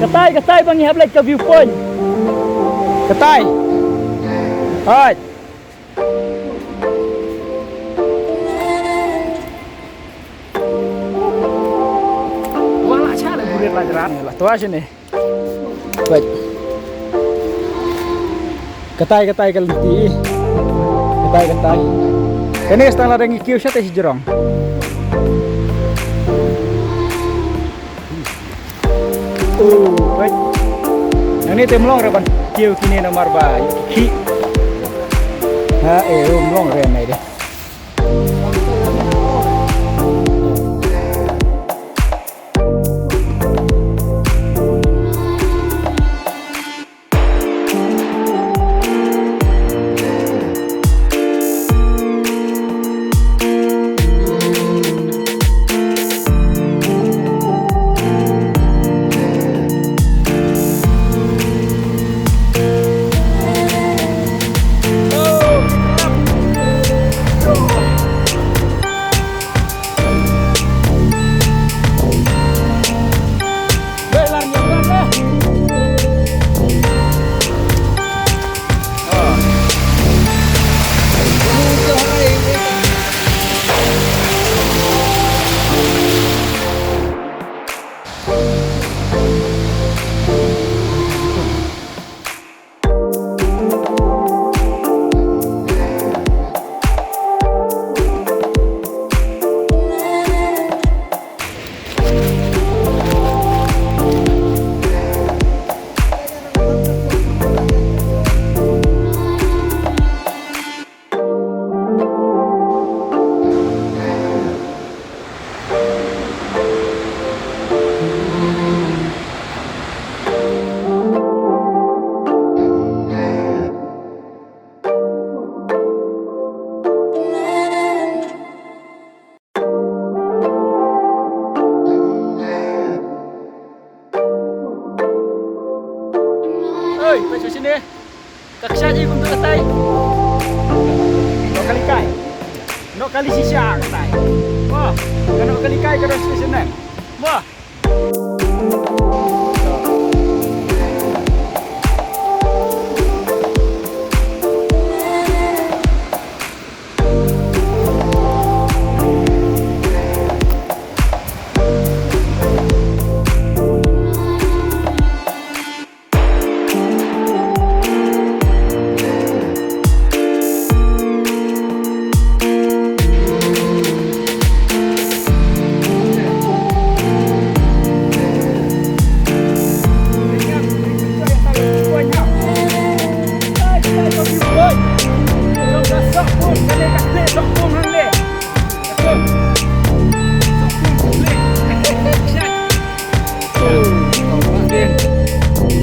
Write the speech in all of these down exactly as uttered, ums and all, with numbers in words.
Katai, katai ba ngi hap leit ka viewpoint. Katai. Hooid. Wala cha la buret la jrat. Lah, to shane. Wait. Katai, katai ka lynti. Katai, katai. Kane ka stang lada ngi kiew shatei shi jrong. Oh, wait. Nangne te ym long re ban kiew kine namar ba ïoh ki khih. Ha, eh, ym long re nai de. Oi, peit sha shane. Ka kshaid hi kumta katai. Noh kali kai. Noh kali shisha katai. Wah, ka noh kali kai ka don shisha nang. Wah.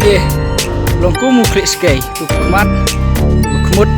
Ye. Long kum u khlieh skei, u khmat, u khmut.